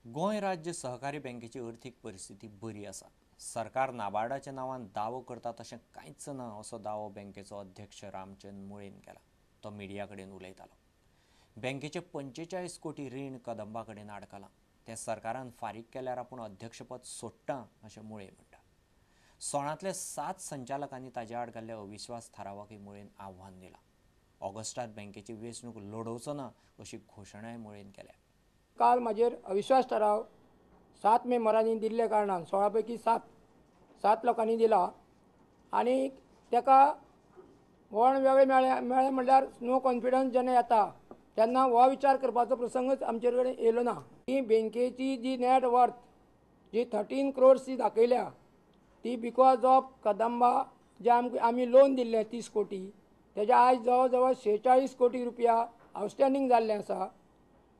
गोंय राज्य सहकारी बँकेची अर्थीक परिस्थिती बरी आसा. सरकार नाबार्डाच्या नांवान दावो करता तशें कांयच ना असो दावो बँकेचो अध्यक्ष रामचंद्र मुळेन केला. तो मिडिया कडेन उलयतालो. बँकेचे 45 कोटी रीण कदंबा कडेन आडकलां. तें सरकारान फारीक केल्यार आपूण अध्यक्षपद सोडटा अशें मुळे म्हणटा. 16तल्या 7 संचालकांनी ताजे आड घाल्ल्या अविश्वास थारावाकय मुळेन आव्हान दिलां. ऑगस्टात बँकेची वेंचणूक लडोवचो ना अशी घोशणाय मुळेन केल्या. काल म्हाजेर अविश्वास ठराव 7 मेंबरांनी दिल्ल्या कारणान 16 पैकी 7 लोकांनी दिला आनी ताका वण वेगळे मेळ्ळें म्हणल्यार नो कॉन्फिडन्स जेन्ना येता तेन्ना हो विचार करपाचो प्रसंगच आमचे कडेन येयलो ना. ही बँकेची जी नेट वर्थ जी 13 क्रोर्स जी दाखयल्या ती because of Kadamba जे आमकां आमी लोन दिल्लें 30 कोटी तेज्या आयज जवळ जवळ 46 कोटी रुपया आवटस्टँडींग जाल्लें आसा.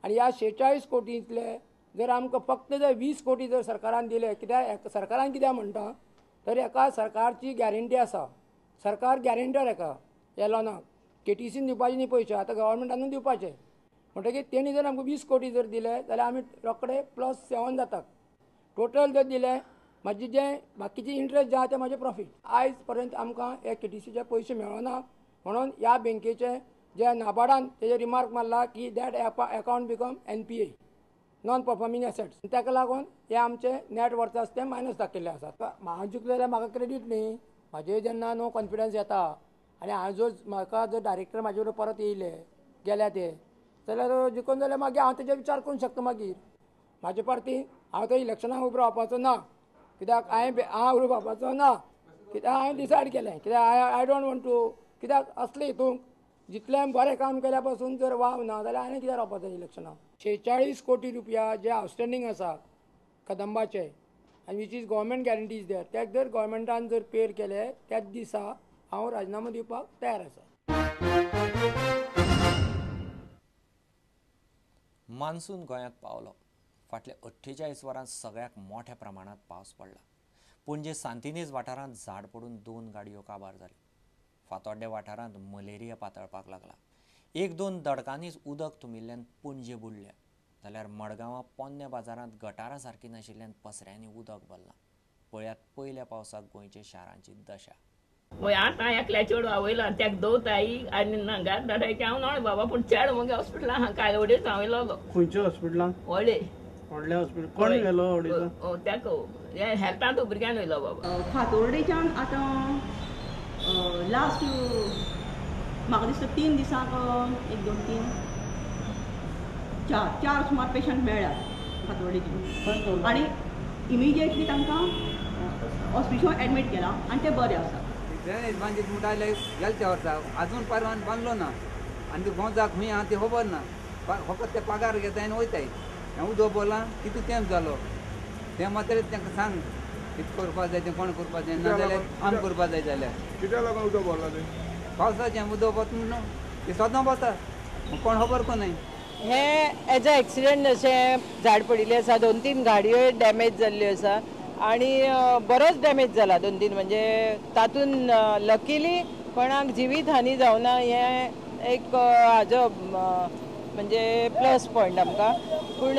आनी ह्या 46 कोटींतले जर आमकां फक्त जर 20 कोटी जर सरकारान दिले, कित्याक सरकारान कित्याक म्हणटा तर एका सरकारची गॅरंटी आसा, सरकार गॅरंटर एका ह्या लोनाक केटीसीन दिवपाचे न्ही पयशे, आतां गव्हर्मेंटानूच दिवपाचे. म्हणटकीर तेणी जर आमकां 20 कोटी जर दिले जाल्यार आमी रोखडे +7 जातात. टोटल जर दिले म्हाजे जे बाकीचे इंट्रस्ट जे आहा ते म्हाजे प्रॉफीट. आयज पर्यंत आमकां हे केटीसीचे पयशे मेळना म्हणून ह्या बँकेचे जे नाबार्डान तेजे रिमार्क मारला की that account become NPA non performing assets. ताका लागून हे आमचे नेट वर्थ आसा ते मायनस दाखयल्ले आसात. हांव जिखलो जाल्यार म्हाका क्रेडीट न्ही, म्हाजेर जेन्ना नो कॉन्फिडन्स येता आनी हांव जर म्हाका जर डायरेक्टर म्हाजे बरोबर परत येयले गेल्या ते जाल्यार जिखून जाल्यार मागीर हांव तेजेर विचार करूंक शकता. मागीर म्हाजे पार्टी हांव थंय इलेक्शनाक उबो रावपाचो ना, कित्याक हांवें हांव उबो रावपाचो ना, कित्याक हांवें डिसायड केलें कित्याक I don't want to, कित्याक असले हितूंक जितलें बरें काम केल्या पासून जर वाव ना जाल्यार आनी कित्याक रावपाचें इलेक्शनाक. 46 कोटी रुपया जे आवटस्टँडींग आसा कदंबाचे आनी which is government guarantees there, तेच जर गव्हर्मेंटान जर पेड केले त्याच दिसा हांव राजिनामो दिवपाक तयार आसा. मान्सून गोंयांत पावलो. फाटल्या 48 वरांत सगळ्याक मोठ्या प्रमाणांत पावस पडला. पणजे सांतिनेज वाठारांत झाड पडून 2 गाडयो काबार जाल्यो. फातोड्डे वाठारांत मलेरिया पातळपाक लागला. 1-2 दडकांनीच उदक तुमिल्ल्यान पणजे बुडल्या. जाल्यार मडगांवां पोन्न्या बाजारांत गटारां सारकी नाशिल्ल्यान पसऱ्यांनी उदक भरलां. पळयात पयल्या पावसाक गोंयच्या शारांची दशा. आतां एकल्या चेडवा वयलो तेका दवताय आनी नांगार धाडायचे हांव नोळ बाबा, पूण चेडो मगे हॉस्पिटलां आहा कालवडेच हांव येयलो. खंयच्या हॉस्पिटलान? व्हडले व्हडल्या हॉस्पिटल. कोण गेलो व्हडले? तेका हेल्थांत भुरग्यान वयलो बाबा. फातोर्डेच्यान आतां लास्ट म्हाका दिसता 3 दिसांक 1 2 3 4 4 सुमार पेशंट मेळ्ळ्या फातोर्डेचे आनी इमिजिएटली तांकां हॉस्पिटलान एडमीट केला आनी ते बरे आसा. ड्रेनेज बांदीत म्हणटा गेले त्या वर्सा अजून परवान बांदलो ना आनी ते गोंजाक खंय आहा ते खबर ना, फकत ते पगार घेताय आनी वयताय. हें उदक बोलां कितू तेंप जालो तें मात्र तांकां सांग कितें करपाक जाय तें कोण करपाक जाय, ना जाल्यार आमी करपाक जाय. जाल्यार कित्याक लागून उदक भरलां तें? पावसाचें उदक वता म्हणून तें सदां वता, कोण खबर कोण. हे एज अ एक्सिडंट अशें झाड पडिल्लें आसा. 2-3 गाडयोय डॅमेज जाल्ल्यो आसा आनी बरोच डॅमेज जाला 2-3, म्हणजे तातूंत लकीली कोणाक जिवीत हानी जावना हें एक हाजो म्हणजे प्लस पॉयंट आमकां. पूण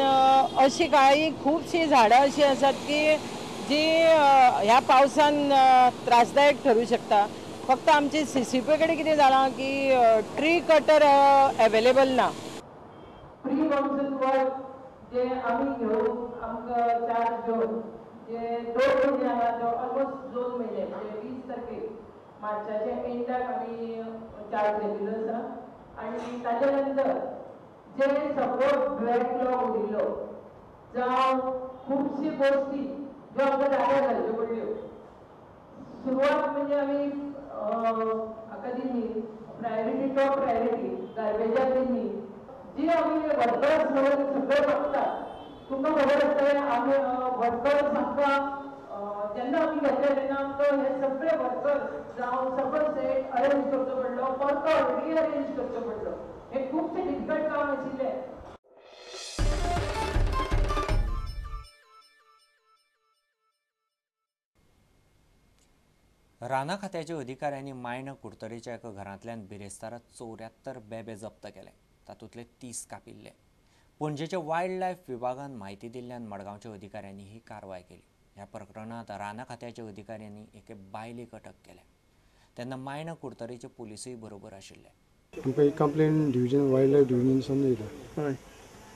अशी कांय खुबशीं झाडां अशीं आसात की जी ह्या पावसान त्रासदायक ठरू शकता. फक्त आमची सीसीपी कडेन कितें जालां की ट्री कटर एवेलेबल ना. प्री मॉन्सून वर्क जे आमी घेवन आमकां चार्ज घेवन जे 2 म्हयने आहा तो ऑलमोस्ट 2 म्हयने म्हणजे 20 तारखेक मार्चाच्या एंडाक आमी चार्ज घेतिल्लो आसा आनी ताच्या नंतर जे सपोज बॅकलॉग उरिल्लो जावं खुबशी गोश्टी ज्यो आमकां जाग्यार घालच्यो पडल्यो. सुरवात म्हणजे आमी हाका दिल्ली प्रायोरिटी, टॉप प्रायोरिटी गार्बेजाक दिल्ली. जी आमी वर्कर्स म्हणून सगळे मागतात, तुमकां खबर आसतलें आमी वर्कर्स आमकां जेन्ना आमी घेतले तेन्ना आमकां हे सगळे वर्कर्स जावं सगळो सेट अरेंज करचो पडलो, परतो रिअरेंज करचो पडलो. हें खुबशें डिफिकल्ट काम आशिल्लें. राना खात्याच्या अधिकाऱ्यांनी मायणा कुडतरेच्या एका घरांतल्यान बिरेस्तारा 74 बेबे जप्त केले. तातूंतले 30 कापिल्ले. पणजेच्या वायल्ड लायफ विभागान म्हायती दिल्ल्यान मडगांवच्या अधिकाऱ्यांनी ही कारवाय केली. ह्या प्रकरणांत राना खात्याच्या अधिकाऱ्यांनी एके बायलेक अटक केल्या. तेन्ना मायणा कुडतरेचे पोलिसूय बरोबर आशिल्ले. आमकां एक कंप्लेन डिविजन वायल्ड लायफ डिविजनसान येयला. हय.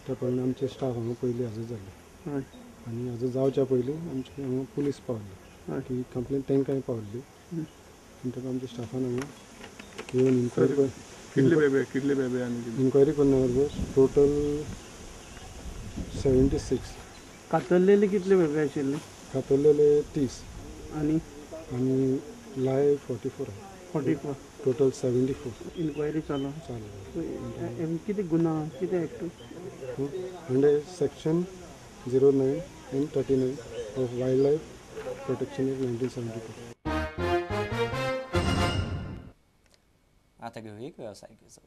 त्या प्रमाणे आमचे स्टाफ हांगा पयलीं हजर जाल्ले. हय. आनी हजर जावच्या पयलीं आमचे हांगा पुलीस पावल्ले. ती कंप्लेन तांकांय पावल्ली. म्हणटकच आमच्या स्टाफान हांगा येवन इन्क्वायरी कितले बेबे कितले बेबे आनी इन्क्वायरी करून बरोबर टोटल 76. कातरलेले कितले बेबे आशिल्ले? कातरलेले 30 आनी आनी लायव 44. 44 टोटल 74. इन्क्वायरी चालू चालू. कितें गुन्हा कितें act? Under section 09 and 39 of wild life protection act 1972. आता घेऊ एक वेवसायीक विसव.